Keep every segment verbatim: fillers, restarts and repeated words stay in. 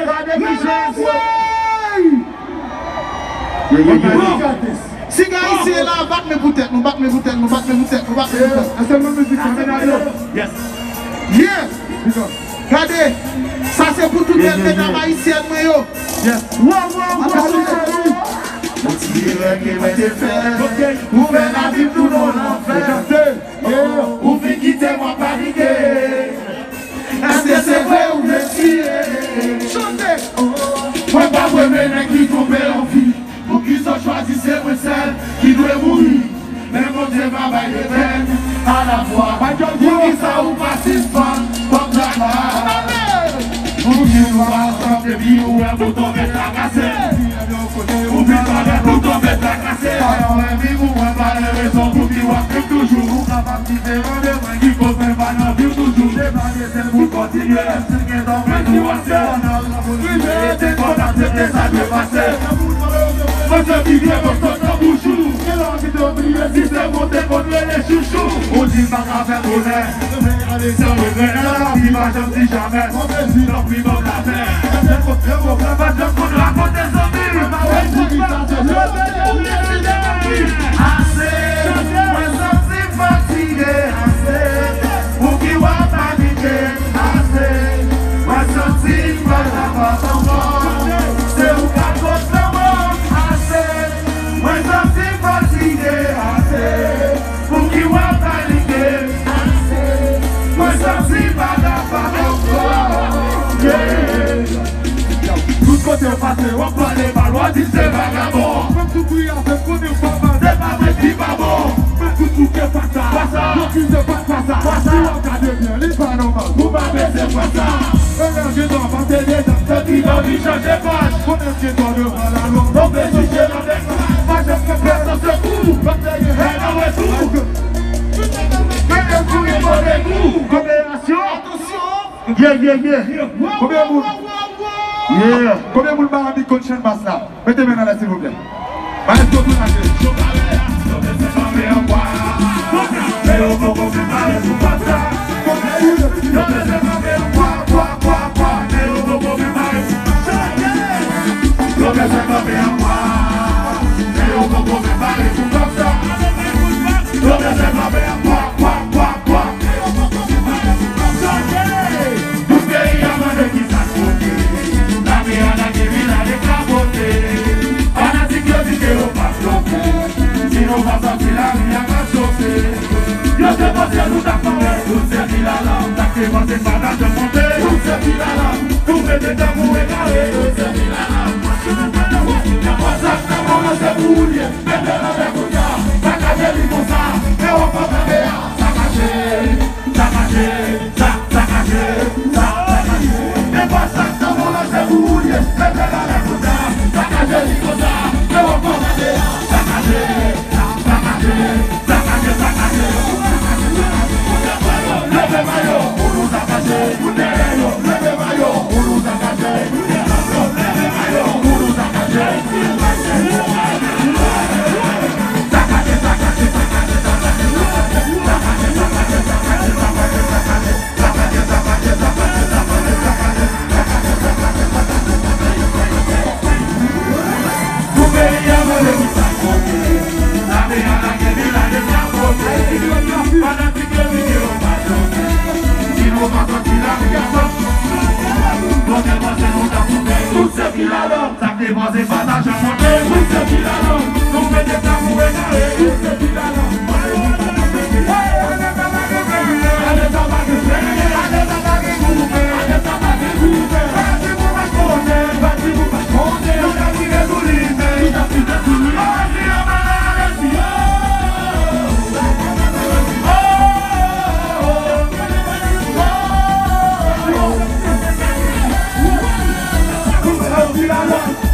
Gade ki jan. Bon, si Ayisyen la, bat men pou tèt nou, bat men pou tèt nou, bat men pou tèt nou, bat men pou tèt nou. Yes. Yeah. Gade, sa se pou tout bèl medam ayisyèn mwen yo. Yes. Wow, wow, wow. Yon ti erè ke mwen te fè, ou fè lavi m tounen yon lanfè. Ou vin kite mwen panike. Èske se vre ou vle tiye? Chante. Mwen pa premye nèg ki twonpe yon fi. Poukisa w chwazi se mwen sèl ki dwe mouri? Men Bondye pa bay de pèn alafwa. Poukisa ou pa sispann pran travay? Ou di nou pa ansanm depi ou wè pou tonbe trakase. Ou vin pa wè pou tonbe trakase. Paran w enmi w, mwen pa gen rezon pou ki w ap viv toujou. Ou kapab diferan de mwen ki koz mwen pa nan viv toujou. Se pa de sèl pou kontinye, èske gen tan mwen pou wase? Rive rete konn aksepte sa dwe pase. Mwen se ki gen mwen sot nan bouch ou. Gen lè anvi te bliye si se mwen te konn rele chouchou. Ou di m pa ka fè bonè. Mwen ale san regrè. Nan lavi pa janm di jamè. Tanpri ban m lapè. Èske kote pwoblèm pa janm konn rakonte zanmi? Ase, mwen santi m fatige, ase. Pouki w ap panike? Ase, mwen santi m pa kapab ankò. Se ou k ap koz lanmò. Ase, mwen santi m fatige. Ase, pouki w ap panike? Ase, mwen santi m pa kapab ankò. Yeah. Tout kote w pase, w ap pale mal, w ap di se vagabon. Menm tou kriye avè m, konnen m pa mal. Se pa mwen ki pa bon. Menm tout bouke fasa. Fasa. Yo kriye pa fasa. Fasa. Si w ap gade byen, li pa nòmal. Ou pa bezwen fasa. Elèv gentan pase deja. Se ki anvi chanje paj. Konnen gentan devan lalwa. Tonbe sou jèn avèk pa janm gen pèsonn sekou. Pèp dèyè hèn anwè tou. Mete kouri move kou. Koperasyon. Atansyon. Yeah, yeah, yeah. Konbyen moun? Yeah. Konbyen moun pa anvi konn chan bas la? Mete men nan lè, silvouplè. Maestro, tou lage. Tout peyi a mande kisa k pote. Lame a lage vil a deklapote. Fanatik yo di ke yo p ap bloke. Si nou pa sòti lari a ka chofe. Yo te panse nou t ap mare. Tout se filalan. Sa k te panse pa t ap janm monte. Tout se filalan. Nou mete tanbou egare. Tout se filalan. Konsa k nan moman se pou ou l ye. Mete nan men kounye a. Sakaje li konsa. Men w ap pran tande a. Sakaje. Sakaje, sa, sakaje, sa, sakaje. E pa sa k nan moman se pou ou l ye. Leve la men konsa, sakaje li konsa. Men w ap kòmande a. Sakaje, sa, sakaje, sakaje, sakaje. Leve mayo, pou nou sakaje. Pou dèyè yo, leve mayo, pou nou sakaje. Pou dèyè yo, leve mayo, pou nou sakaje. Pou peyi a mande kisa k pote. Lame a lage vil a deklapote. Fanatik yo di ke yo pa choke. Si nou pa sòti lari a sòti. Bon, te panse nou t ap koupe. Tout se filalan. Sa k te panse pa t ap janm monte. Tout se filalan. Nou mete tanbou egare. Tout se filalan.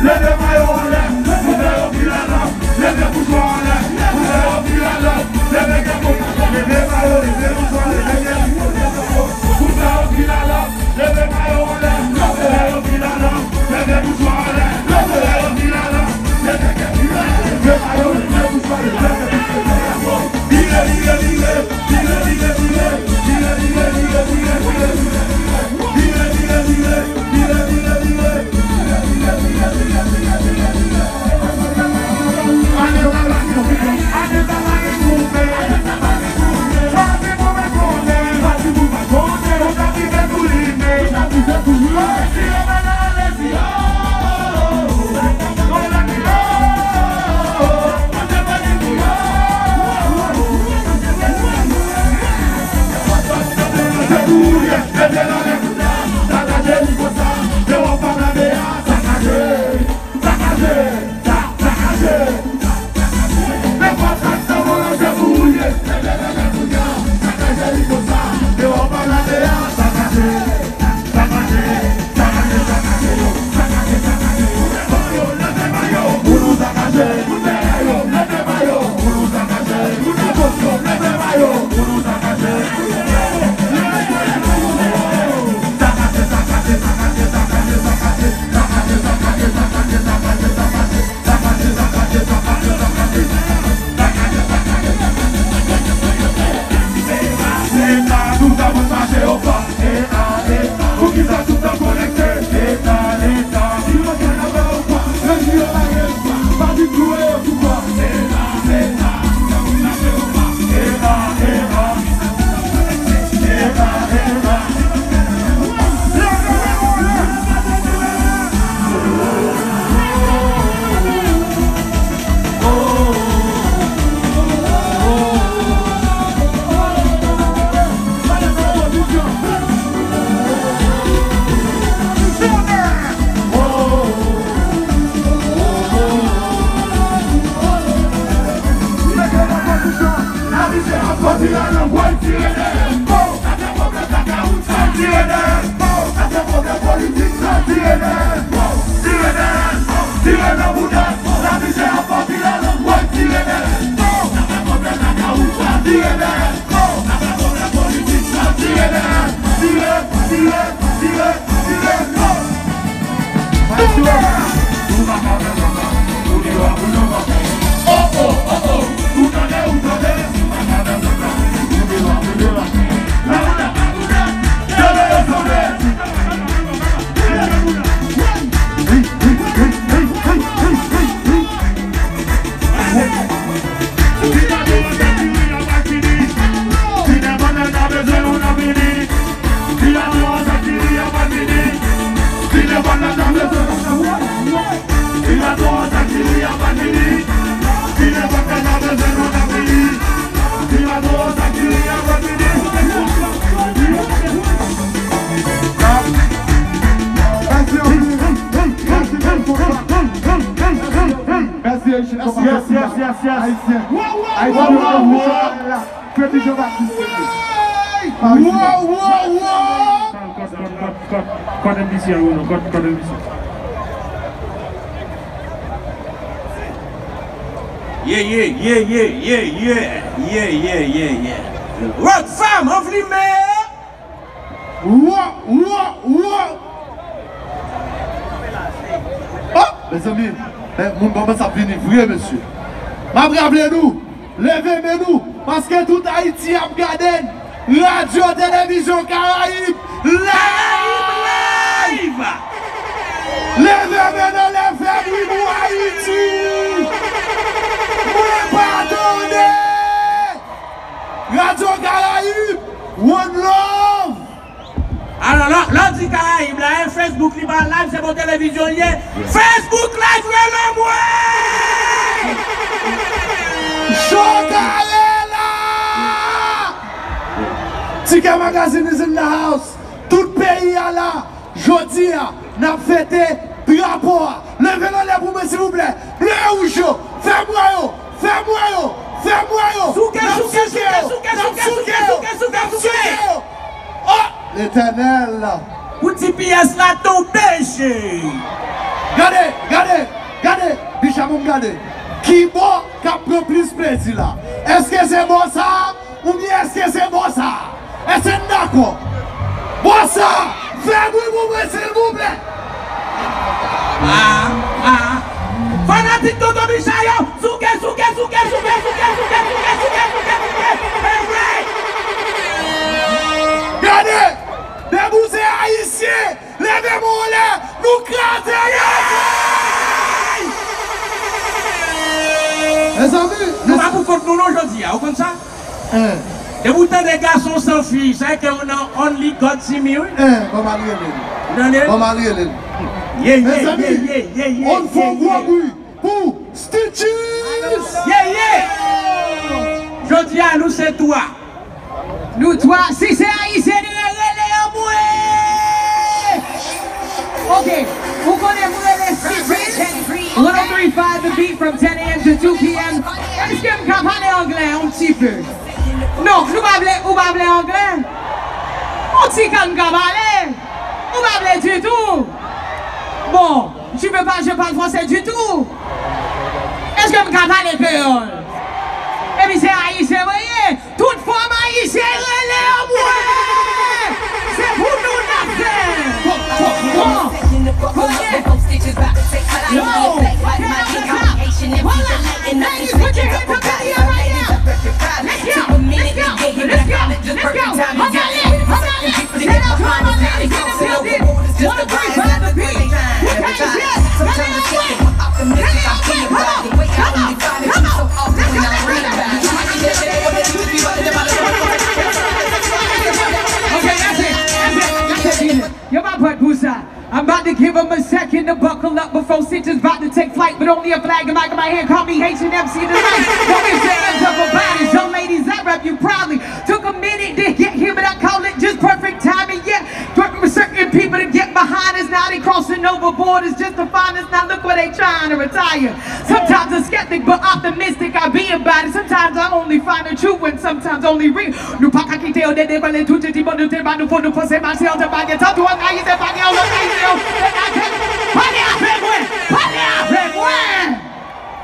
Leve mayo anlè, pou fè yo filalan. Leve boujwa anlè, pou fè yo filalan. Leve kèk moun, leve mayo, leve boujwa, leve kèk moun, pou fè yo filalan. Leve mayo anlè, pou fè yo filalan. Leve boujwa anlè, pou fè yo filalan. Leve kèk moun, leve mayo, leve boujwa, leve kèk moun. Vire, vire, vire, vire, vire, vire, vire, vire, vire, vire, vire. Mèsi, Haitian. Yes, yes, yes, yes, yes. Haitien. Wow, wow, Haitien, wow, yo, wow, yo, wow. Yo, yo, yo, yo. Haitien. Wow, wow, wow. Cut, cut, cut, cut, cut M D C a, Renaud. Cut, cut M D C. Yeah, yeah, yeah, yeah, yeah, yeah. Yeah, yeah, yeah, yeah. Rockfam, anflimen! Wo, wo, wo! Oh, mezanmi, men moun kòmanse ap vini vre, mesye. M ap raple nou, leve men nou, paske tout Ayiti ap gade n. Radyo Televizyon Karayib, live! Karayib live! Leve men n anlè, fè bri pou Ayiti! Mwen pa tande! Radyo Karayib, one love! Alò, lè, lè w di Karayib la, e Facebook li pa live, se bon televizyon l ye. Facebook live, rele mwen! Chokale la! Ticket Magazine is in the house. Tout peyi a la. Jodi a, n ap fete drapo a. Leve l anlè pou mwen, silvouplè. Ble e wouj yo, fè m wè yo, fè m wè yo, fè m wè yo. Souke, souke, souke, souke, souke, souke, souke, souke. Oh, Letènèl. Pou T P S la tonbe, cheri. Gade, gade, gade. Bicha pou m gade. Ki bò k ap pran plis plezi la? Èske se bò sa a? Oubyen èske se bò sa a? Èske n dakò? Bò sa a! Fè bri pou mwen, silvouplè! Ah, ah. Fanatik Tonton Bicha yo, souke, souke, souke. Hey, hey. Gade! Depi w se ayisyen, leve men w anlè, nou kraze yo! Mezanmi, nou pa pou kont nou non jodi a, ou konn sa? Depi w tande gason san fi, sa vle di ke w nan only God see me, wi. Ban m al rele l. Ou tande? Ban m al rele l. Ye, ye, ye, ye, ye, ye, ye, ye. Mezanmi, on fè gwo bri pou Stitchie! Ye, ye! Jodi a, nou se twa. Nou twa, si se ayisyen nou ye, rele yo mwen! Ok, ou konnen m rele Stitchie, one oh three five The Beat from ten a m to two p m. Èske m ka pale anglè yon ti pe? Non, nou pa vle, ou pa vle anglè? On ti ka n ka pale? Ou pa vle ditou? Bon, tu veux pas, je parle français ditou. Èske m ka pale kreyòl? Epi se ayisyen mwen ye. Tout fanm ayisyen rele anmwe! Se pou nou n ap fè! Bon, bon, bon. Kote? Yo! Yo! Ladies, put your hands up in the air right now. Let's go! Let's go! Let's go! Let's go! Come on, ladies, in the building. One, three, five, the beat. What time is it? Come on, come on, come on, come on. Let's go, let's go, let's go. Okay, that's it, that's it, that's it, that's it. Yo pa prèt pou sa. I'm about to give him a second to buckle up before Stitch is about to take flight, but only a flag in my, my hand. Call me Haitian M C tonight. Don't be fans of a body. Some ladies I rep you proudly. Took a minute to get here, but I call it just perfect timing. Yeah, certain people to get behind us now, they crossing over borders just to find us. Now look where they trying to retire. Sometimes I'm skeptic, but optimistic I be about it. Sometimes I only find the truth when sometimes only real. Nou pa ka kite yo dedevale tout ti bon nou te ba nou fò nou panse mache an te pa gen tan tou an ka ide pa gen yon lòt ayisyen yo. Pale avè mwen! Pale avè mwen!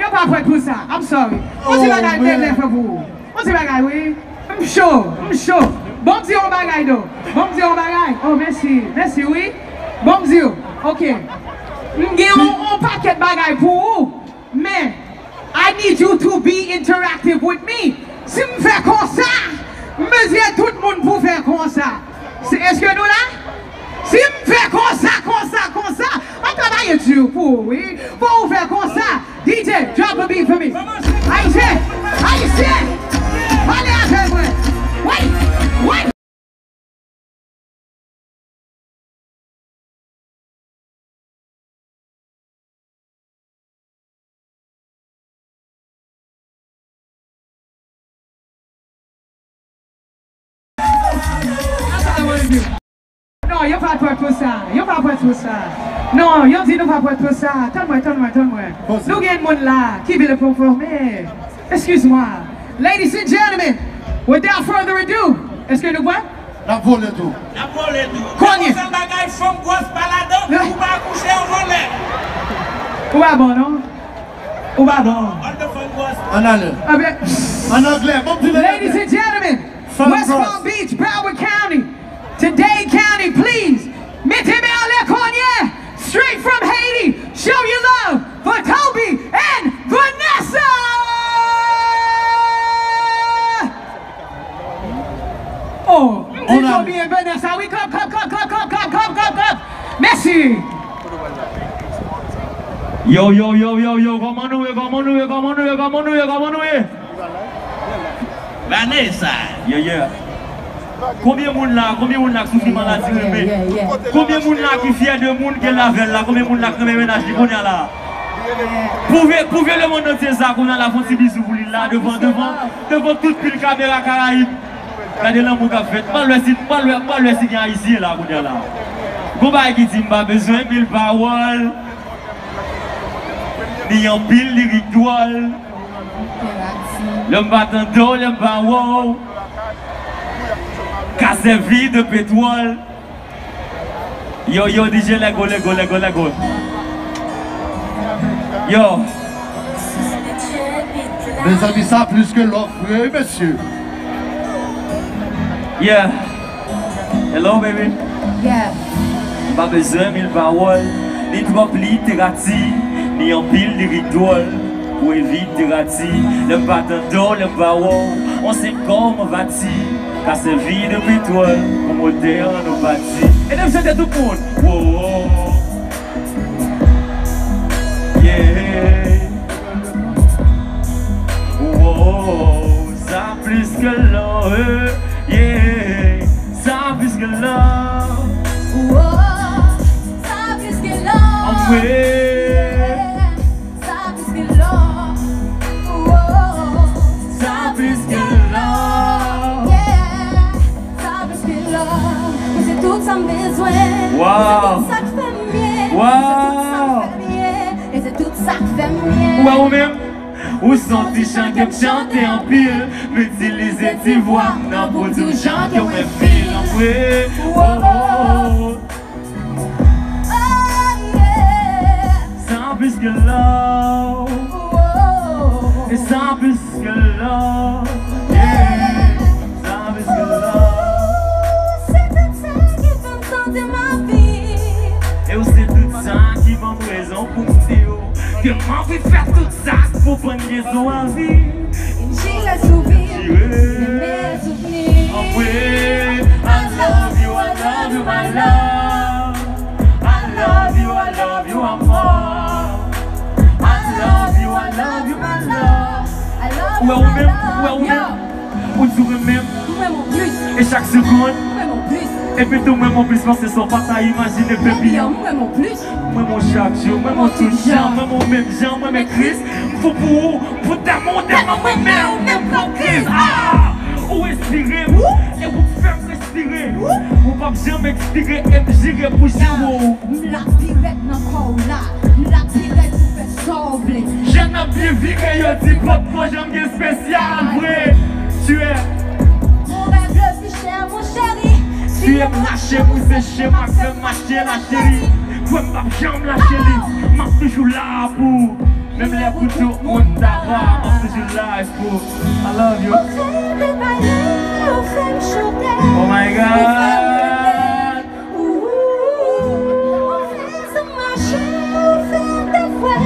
Yo pa prèt pou sa. I'm sorry. On ti bagay m te vle fè pou ou. On ti bagay, wi. M cho, m cho. Bon, m di yon bagay, non. Bon, m di yon bagay. Oh, mèsi. Mèsi, wi. Bon, m di w. Ok. M gen yon, yon pakèt bagay pou ou, men I need you to be interactive with me. Si m fè konsa, m bezwen tout moun pou fè konsa. Se, èske nou la? Si m fè konsa, konsa, konsa, m ap travay di pou ou, wi. Fò ou fè konsa. D J, drop a beat for me. Ayisyen, ayisyen, pale avè mwen. Wait, wait. Non, yo pa prèt pou sa. Yo pa prèt pou sa. Non, yo di nou pa pran tout sa. Tann mwen, tann mwen, tann mwen. Nou gen moun la ki vle pèfòme. Excuse-moi. Ladies and gentlemen, without further ado, èske nou prè? N ap vole tou. N ap vole tou. Kounye. Nan bagay fanm gwòs pa ladan, ou pa akouche, yon vòlè. Ou pa bon, non? Ou pa bon. All the fanm gwòs. Ann ale. Ann anglè, bon, m di l ann anglè. Ladies and gentlemen, West Palm Beach, Broward County, to Dade County, please. Mete men anlè kounye. Straight from Haiti, show your love for Toby and Vanessa. Oh, on a Toby and Vanessa, wi, clap, clap, clap. Mèsi. Yo, yo, yo, yo, yo, kòman nou ye, kòman nou ye, kòman nou ye, kòman nou ye, kòman nou ye? Vanessa. Yeah, yeah. Konbyen moun la, konbyen moun la k soufri maladi renmen? Konbyen moun la ki fyè de moun ke l avè l la? Konbyen moun la k renmen mennaj li kounye a la? Pwouve, pwouve lemonn antye sa kounye a la, fè yon ti bizou pou li la, devan, devan, devan tout pil kamera Karayib. Gade lanmou k ap fèt. M pral wè si, m pral wè, m pral wè si gen Ayisyen la kounye a la. Gon bagay ki di m pa bezwen mil pawòl, ni anpil lirik dwòl. Lè m pa tande w, lè m pa wè w, ka sèvi de petwòl. Yo, yo, D J, let go, let go, let go, let go. Yo. Mezanmi, sa plis ke love vre, mesye. Yeah. Hello, baby. Yeah. M pa bezwen mil pawòl, ni twòp literati, ni anpil lirik dwòl. Ou evite derati, lè m pa tande w, lè m pa wè w, on senk kò m anvati, ka sèvi de petwòl pou motè an nou pati. E nou chante tout moun. Wo, wo, wo. Yeah. Wo, wo, wo, sa plis ke love, yeah. Sa plis ke love. Wo, sa plis ke love. Anmwe. Sa plis ke love. Woah. Sa plis ke love. Yeah. Sa plis ke love. Ou se tout sa m bezwen. Wow. Ou se tout sa k fè m byen. Wow. Ou se tout sa k fè m byen. E se tout sa k fè m byen. Ou wè ou menm? Ou se yon ti chan ke m chante anpil. M itilize ti vwa m nan pou di w jan ke mwen feel anmwe. Woah. Oh, yeah. Sa plis ke love. Woah. E sa plis ke love. Yeah. Sa plis ke love. Se tout sa ki fè m santi m anvi. E w se tout sa ki ban m rezon pou m di w ke m anvi fè tout sa pou ban m rezon anvi. J'irai sourire, j'irai. Mes souvenirs. Anmwe, I love you, I love you, my love. I love you, I love you, amor. I love you, I love you, my love. I love you, my love. Ou wè ou menm, ou wè ou menm. Ou di w renmen m. M renmen w plis. E chak segonn. M renmen w plis. Epi tou m renmen w plis paske sa w pa ta imajine, baby. Baby, m renmen w plis. M renmen w chak jou, m renmen w tout jan, m renmen w menm jan, m renmen Kris. M fou pou ou, m fou tèlman, tèlman m renmen w, menm pran kriz. Ah! Ou enspire m, e ou fè m respire. Ou p ap janm ekspire, e m jire pou jire w. M la pi rèd nan kò w la, m la pi rèd pou fè sa w vle. Jan n ap byen vire, yo di potko janm gen espesyal vre. Tu es mon rêve le plus cher, mon chéri. Siye m, rache m, ou seche m, ak fè m mache la, cheri. Kwè m p ap janm lache li. M ap toujou la pou ou. Menm lè pou tout moun ta pa, m ap toujou la pou ou. I love you. Ou fè m pale, ou fè m chante. Oh my God. Ou fè m mache, ou fè m te fwe.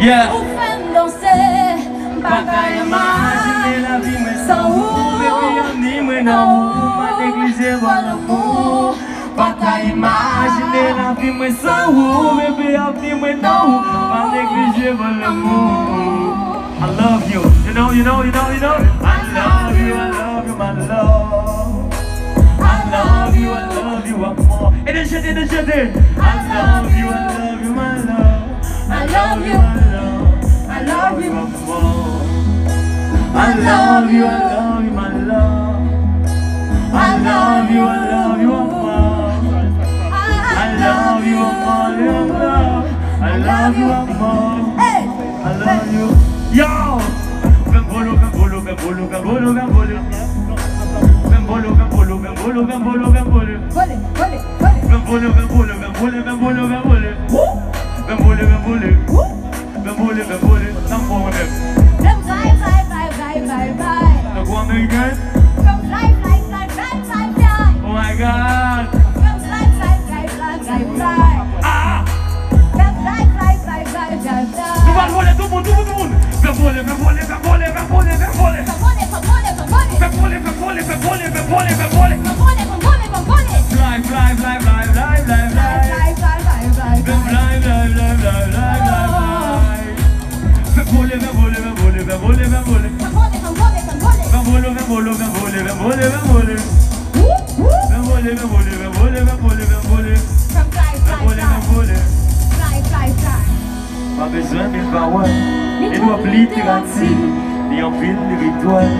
Yeah. Ou fè m danse. M pa ka imajine lavi mwen san ou, baby, anni mwen nan ou. Pa neglije vwa lanmou. Pa ka imajine lavi mwen san ou, baby, anni mwen nan ou. Pa neglije vwa lanmou. I love you. You know, you know, you know, you know. I love you, I love you, my love. I love you, I love you, amor. E nou chante, e nou chante. I love you, I love you, my love. I love you. I love you. I love you, I love you, my love. I love you, I love you, amor. I love you, amor, amor. Yo! Fè m vole, fè m vole, fè m vole, fè m vole, fè m vole. Fè m vole, fè m vole, fè m vole, fè m vole, fè m vole. Vole, vole, vole. Fè m vole, fè m vole, fè m vole, fè m vole, fè m vole. Wou! Fè m vole, fè m vole. Wou! Fè m vole, fè m vole. Sa m fè w menm? Fè m fly, fly, fly, fly, fly, fly. Tankou American? Fè m fly, fly, fly, fly, fly, fly. Oh my God! Fè m fly, fly, fly, fly, fly, fly. Ah! Fè m fly, fly, fly, fly, fly, fly. Nou pral vole, tout moun, tout moun, tout moun. Fè vole, fè vole, fè vole, fè vole, fè vole. Fè vole, fè vole, fè vole. Fè vole, fè vole, fè vole, fè vole, fè vole. Fè vole, fè vole, fè vole. Fly, fly, fly, fly, fly, fly, fly. Fly, fly, fly, fly, fly, fly. Fè vole, fè vole, fè vole, fè vole, fè vole. Fè vole, fè vole, fè vole, fè vole, fè vole, fè vole. Fè vole, fè vole, fè vole, fè vole, fè vole. Fè vole, fè vole. Fly, fly, fly. Pa bezwen mil pawòl. Li twòp literati. Li anpil lirik dwòl.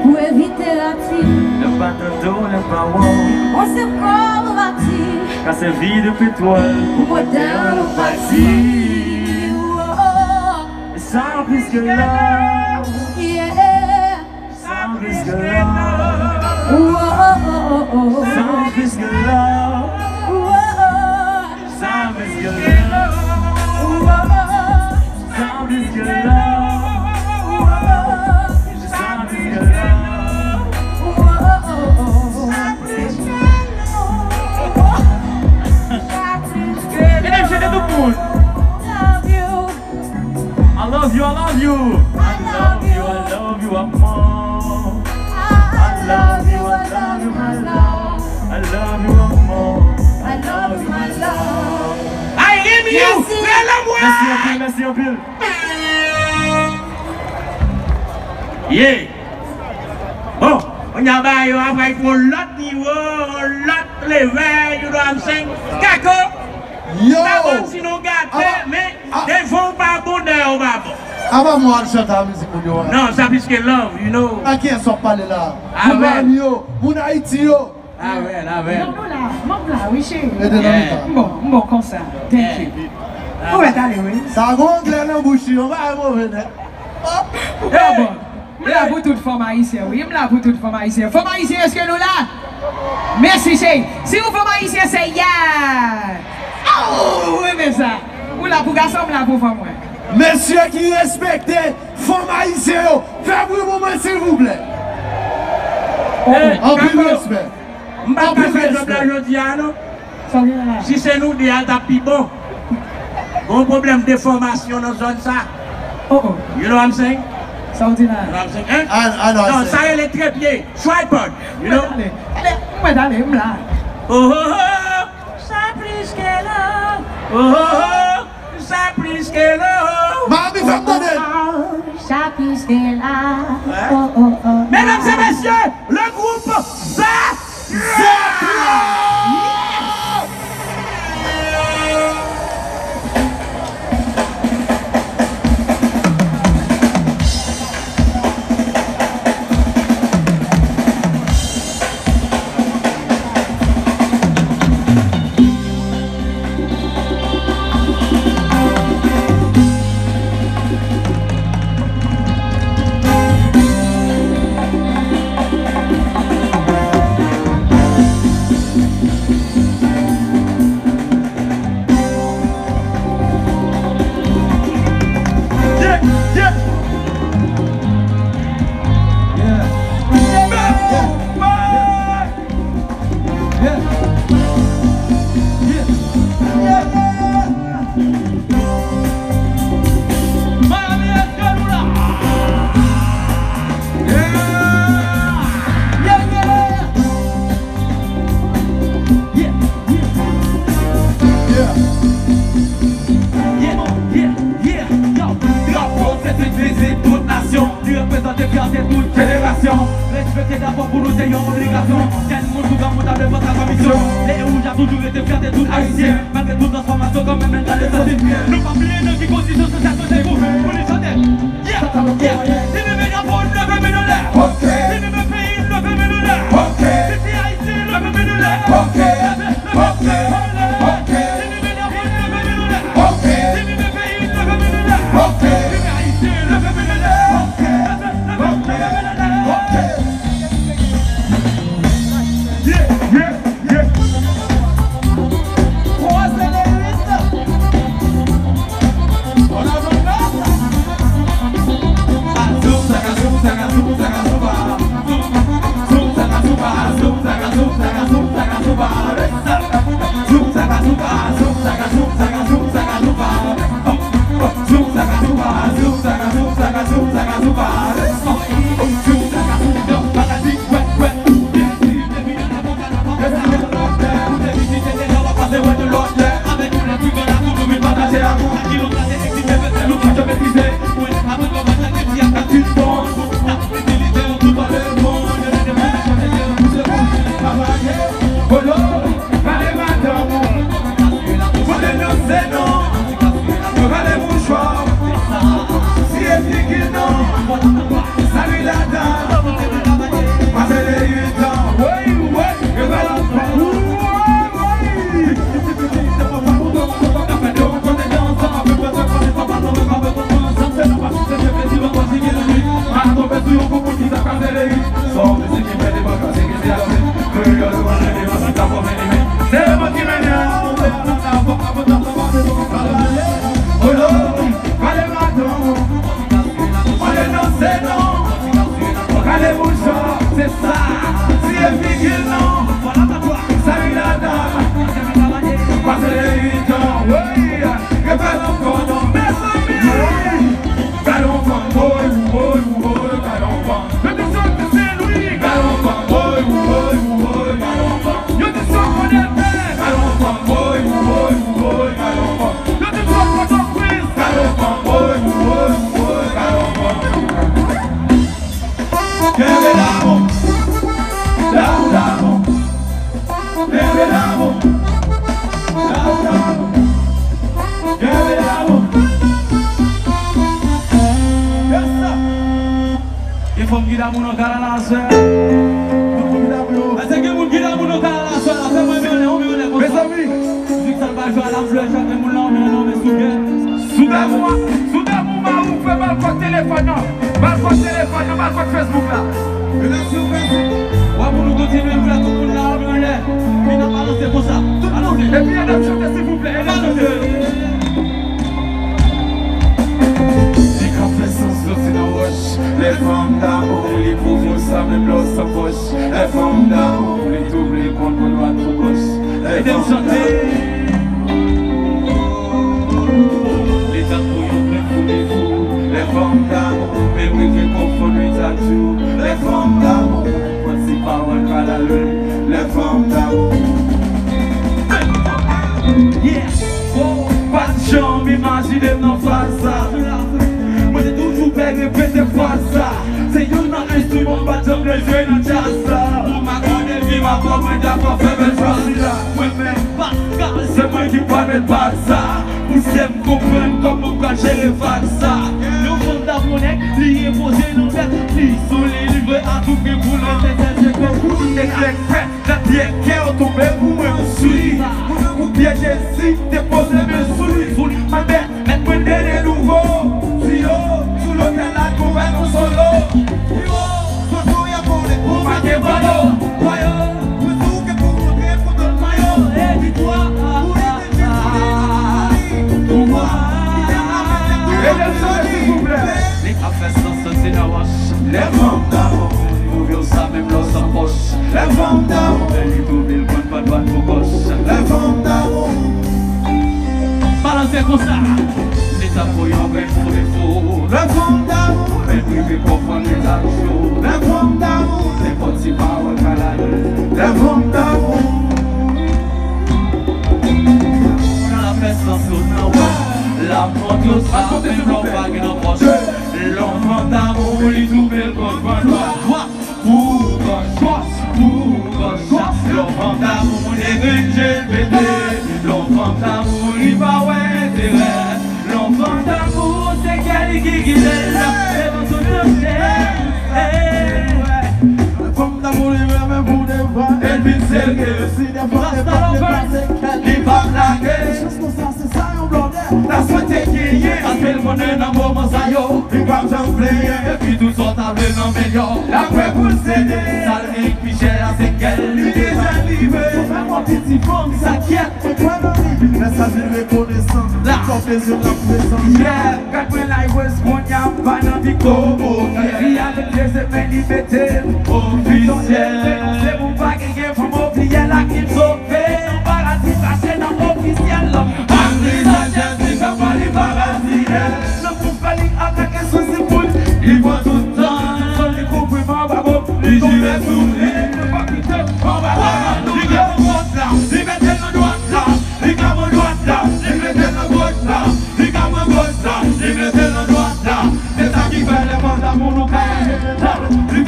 Pou evite rati. Lè m pa tande w, lè m pa wè w. On se kò ou bati. Ka sèvi de petwòl. Pou modèl ou bati. Sa plis ke love. Yeah. Sa plis ke love. Sa plis ke love. Sa plis ke love. Sa plis ke love. Sa plis ke love. Mesye, tout moun. I love you, I love you. I love you, I love you, amor. I love you, I love you, my love. I love you, amor. I love you, my love. I am you. Mèsi. Fè lanmou. Mèsi anpil, mèsi anpil. Yeah. Bon, kounye a bagay yo ap pran yon lòt nivo, yon lòt level, you know what I'm saying? Kako. Yo. Pa bon si nou gate, men devan w pa bon, dèyè w pa bon. Apa mwen al chante a mizik moun yo a? Non, sa plis ke love, you know. A kiyès w ap pale la? Moun Miami yo, moun Ayiti yo. Avèl, avèl. Non, nou la, m ap la, wi, cheri. Ede nan mitan. M bon, m bon konsa. Thank you. Ou mèt ale, wi. Sa gon anglè nan bouch li, yon bagay move nèt. Ou pa bon. M la pou tout fanm ayisyen, wi. M la pou tout fanm ayisyen. Fanm ayisyen, èske nou la? Mèsi, cheri. Si ou fanm ayisyen, se yeah. Oh, ou renmen sa. Ou la pou gason, m la pou fanm, mwen. Mesye ki respekte fanm ayisyen yo, fè bri pou mwen, silvouplè. Anpil respè. M pa ka fè djòb la jodi a, non. Si se nou de a, l t ap pi bon. Gon pwoblèm de fòmasyon nan zòn sa. Oh, oh. You know what I'm saying? Sa w di la? You know what I'm saying? Hein? Non, sa rele trepye. Tripod. You know? Ale, ale, mwen ale, m la. Oh, oh, oh. Sa plis ke love. Oh, oh, oh. Sa plis ke love. Mami, fè m tande. Sa plis ke love. Oh, oh, oh. Mesdames et messieurs, le groupe Zatra. Zatra. Yeah, yeah. Yeah. Yeah. Yeah. Yeah. Yeah. Miami, èske nou la? Yeah. Yeah, yeah. Yeah, yeah. Yeah, yeah, yeah, yo. Drapo se tout vizit, tout nasyon. Li reprezante fyète tout jenerasyon. Respekte drapo pou nou se yon obligasyon. Jèn moun kou granmoun ta dwe pran sa kòm misyon. Le wouj ap toujou rete fyète tout Ayisyen. Malgre tout transfòmasyon, kanmenm, men gade sa se byen. Nou pa bliye nan ki kondisyon se sa se pou, pou li chante. Yeah, yeah. Si nou vle drapo, nou leve men nou anlè. Ok. Si nou vle peyi, nou leve men nou anlè. Ok. Si se Ayiti, nou leve men nou anlè. Ok. Leve, leve, ok, leve men nou anlè. Ok. Si nou vle drapo, nou leve men nou anlè. Ok. Si nou vle peyi, nou leve men nou anlè. Ok. Si se Ayiti, nou leve men nou anlè. Pale madanm ou, mande nan se non, pale mouchwa, siye figi non, sali ladan, pase de uit an, woy, woy, yo pale anfan, woy, woy. Yo te sot Sen Lwi. Yo te sot Kwadèlpè. Yo te sot Pòtoprens. Kenbe la, bon. La, la, bon. Kenbe la, bon. La, la, bon. Kenbe la, bon. Yes, sir. Gen fanm ki damou nan kay la aswè a? Tout moun ki damou yo. Èske gen moun ki damou nan kay la aswè a? Fè mwen men anlè, yon men anlè konsa. Mezanmi. Mizik sa l pa jwe a la flè, chak moun la, yon men anlè, yon men sou kè. Si w damou, si w damou mari w, fè ba l kòd telefòn nan. Ba l kòd telefòn nan, ba l kòd Facebook la. Relasyon Facebook. Wè, pou nou kontinye, pou la tout moun la, yon men anlè. Epi n ap balanse konsa. Tout moun. Epi n ap chante, silvouplè. N ap chante. Li ka fè sans soti nan wòch. Lè fanm damou, li pwouve w sa menm lè w san pòch. Lè fanm damou, li double kont pou dwat pou gòch. Lè fanm damou, li tankou yon grenn founifou. Lè fanm damou, men prive konfonn li ak jou. Lè fanm damou, nenpòt ti pawòl pa la lwi. Lè fanm damou. Yeah. Oh, pa t janm imajine m nan faz sa. Mwen te toujou pè repete fraz sa. Se youn nan enstriman m pa t janm leve nan djaz la. Pou m akòde vi m avè w, mwen dakò fè bèl fraz sila. Mwen menm, Pascal, se mwen ki pral met baz sa. Pouse m konprann kòman m pral jere vag sa. Yon fanm damou nèg, li enpoze nan tèt. Li solid, li vle a tou pri pou l mete tèt se kò pou li. Eklè fèt. Nan pye kè w tonbe pou mwen ou swi. Pou pye Jezi te poze men sou li. Sou li. Mwen bèt, mèt mwen dele nouvo. Tiyo, sou lotèl la, gon bèl konsolo. Pi wo, kote w ye kole, ou make balo. Woyo, mwen tou ke pou montre pou tout mayo. Viktwa, pou li te di pou li, pou li, pou li. Pouvwa, ki te avèk tout. Li ap fè sans soti nan wòch. Lè fanm damou, pwouve w sa menm lè w san pòch. Lè fanm damou, men li tou vil konn pa dwat pou gòch. Lè fanm damou. Balanse konsa. Li tankou yon grenn founifou. Lè fanm damou, men prive konprann li ta chou. Lè fanm damou, nenpòt ti pawòl ka lage. Lè fanm damou. Nan la fè sans sou nan wè. La mont yo sa, menm lè w pa gen nan pòch. Lè w fanm damou, li tou bèl konn pran dwat. Pou gòch, gòch, pou gòch. Lè w fanm damou, moun e grenn je l pete. Lè w fanm damou, li pa wè enterè. Lè w fanm damou, se kè li ki gide l. Devan tout kote. Fanm damou, li renmen pou devan. Epi se ke si defwa te pa deplase kè l, li p ap lage. Jis konsa, se sa yon blòdè ta swete genyen. Paske l konnen nan moman sa yo, li p ap janm plenyen. Epi tout sa w ta vle nan men l yo, l ap prè pou l sede. Sa l gen k pi chè a, se kè l, li deja livre. Fè mwen piti fanm, sa kyèt, mwen kwè nan li. Lè sa vin rekonesan, la fò bezwen l ap prezan. Yeah, gad mwen la, West Konya, pa nan di kobo. Li avèk de semèn, li mete l ofisyèl. Se pou pa genyen fanm ofisyèl ak li sove. Nan paradi kache nan ofisyèl. Ak vizaj Jezi k ap pale paradi. Nan pou fè li atake sou sipoun. Li pran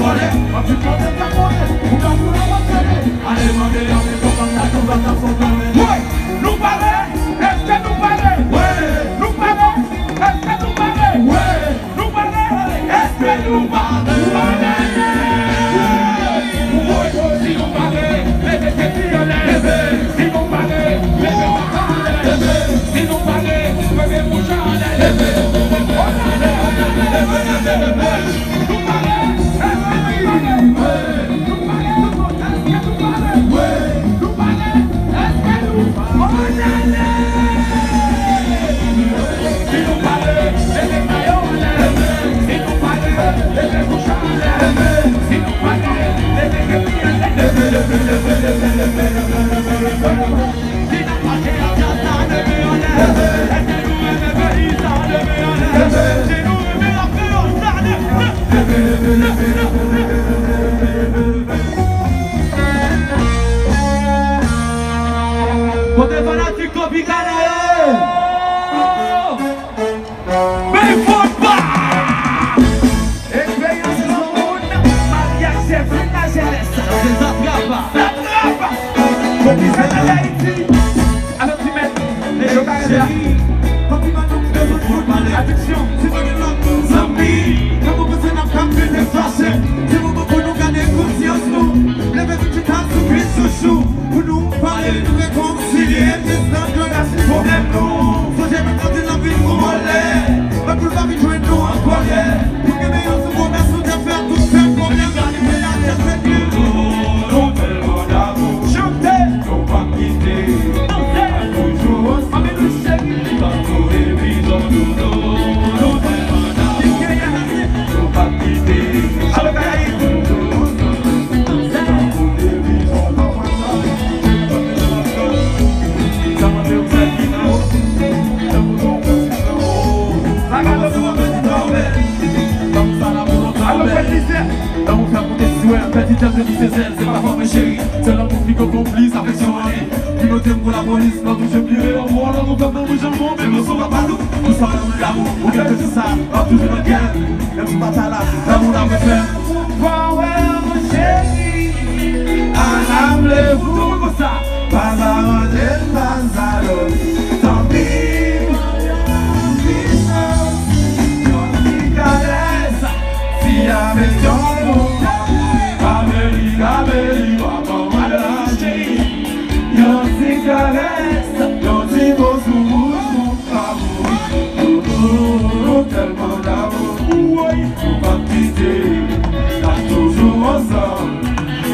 vòlè. Anpil kote k ap vòlè, ou ka pou la wòtele. Ale mande anpil konprann la tou zòt ap fò fèmen. Wi, nou pare, èske nou pare? Wi, nou pare, èske nou pare? Wi. Nou pare, èske nou pare? Woy, si nou pare, leve tèt li anlè. Leve, si nou pare, leve bra anlè. Leve, si nou pare, leve bouch anlè. Leve, anlè, anlè, anlè, anlè, anlè. Nou pare, èske nou pare? Nou pare, èske nou pare? Nou pare, èske nou pare? Kote fanatik Tropicana yo? Men fò pa! Eksperyans granmoun, maryaj se fin lajenès. Se zatrapa. Zatrapa! Kote fanatik Ayiti? Alò ti mèt, e cheri, konpliman nou ki bezwen fout adiksyon. Si nou gen lòt zanmi, kòman w panse n ap ka pete fache? Se moman pou nou gade konsyans nou. Leve nou chita sou kwi sou chou. Pou nou pale, nou fè kòmsi li egziste nan dlo. Pwoblèm nou, sonje nou tande nan vil pou vòlè. Pèp nou pa vin jwenn nou an kòlè. Pou gen meyè sou pwomès nou te fè, tout fè pwoblèm nan li fè la tèt fè nou. Nou tèlman damou. Chante. Nou p ap kite. Danse. Toujou ansanm. Anben nou cheri. Tankou de pizon doudou. Nou tèlman damou. Nou p ap kite. Alò Karayib. Alò, fè mizè. Lanmou fè moute swè, pèdi tèt de misye zèl. Se pa fò mwen cheri, se lanmou ki gon konplis afeksyon an li. Ki note m pou lapolis, nan touche m vire yon mo, lanmou fè m nan bouch janbon, men mwen sou papa nou. Pou sa lanmou damou, ou gen pèdi sa, w ap toujou nan kè m. Menm si w pa ta la, lanmou la mwen fè. Power, mon chéri. Ann ale pou konsa. Pa aranje l, pa sa lòt. Tanpi, yon ti karès. Si afeksyon nou, pa vle li, pa vle li, pa ban m lach. Yon ti karès, yon ti mo sou bouch mwen. Amou, nou, nou, nou tèlman damou. Woy, nou p ap kite. N ap toujou ansanm.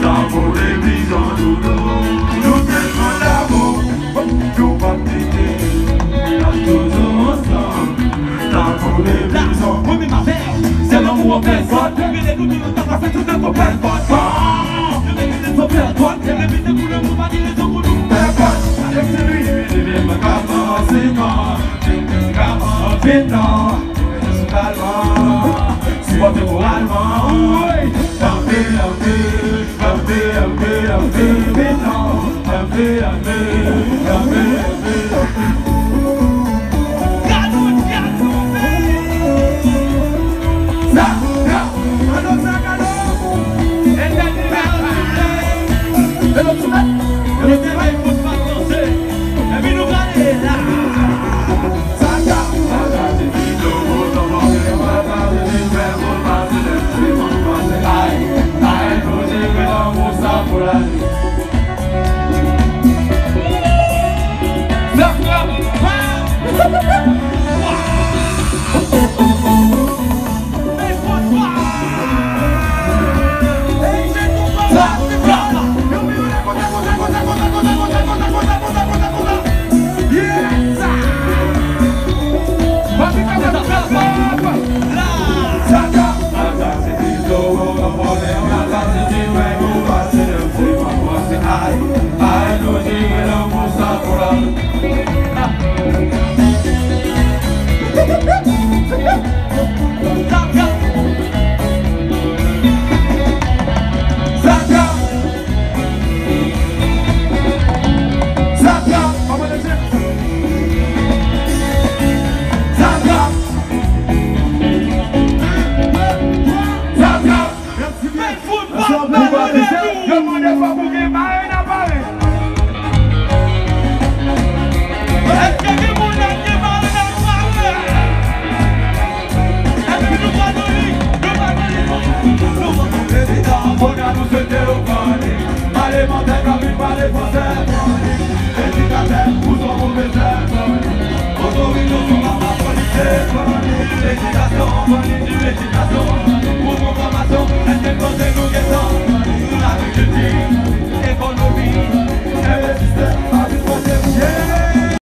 Tankou de pizon doudou. Nou tèlman damou. Nou p ap kite. N ap toujou ansanm. Tankou de pizon. Mwen menm avè w, se lanmou an pèsòn. Mwen rele nou, nou ta pase tout nan konpèl fòt. Nou mete de konpèl fòt. Se repete pou lanmou, pa gen rezon pou nou pè fòt. Alèk se li, li menm k ap ansekan. Anpil tan, sou kalman, sipòte moralman. Wi, kanpe, kanpe, kanpe, kanpe, kanpe, non, kanpe, kanpe, kanpe, kanpe, kanpe. Gad, gad, gad, gad. Sa, gad. Gado sa, gado. Etènèl, etènèl. Hello, ti mèt. Yo te bay kout pa panse. Epi nou prale la.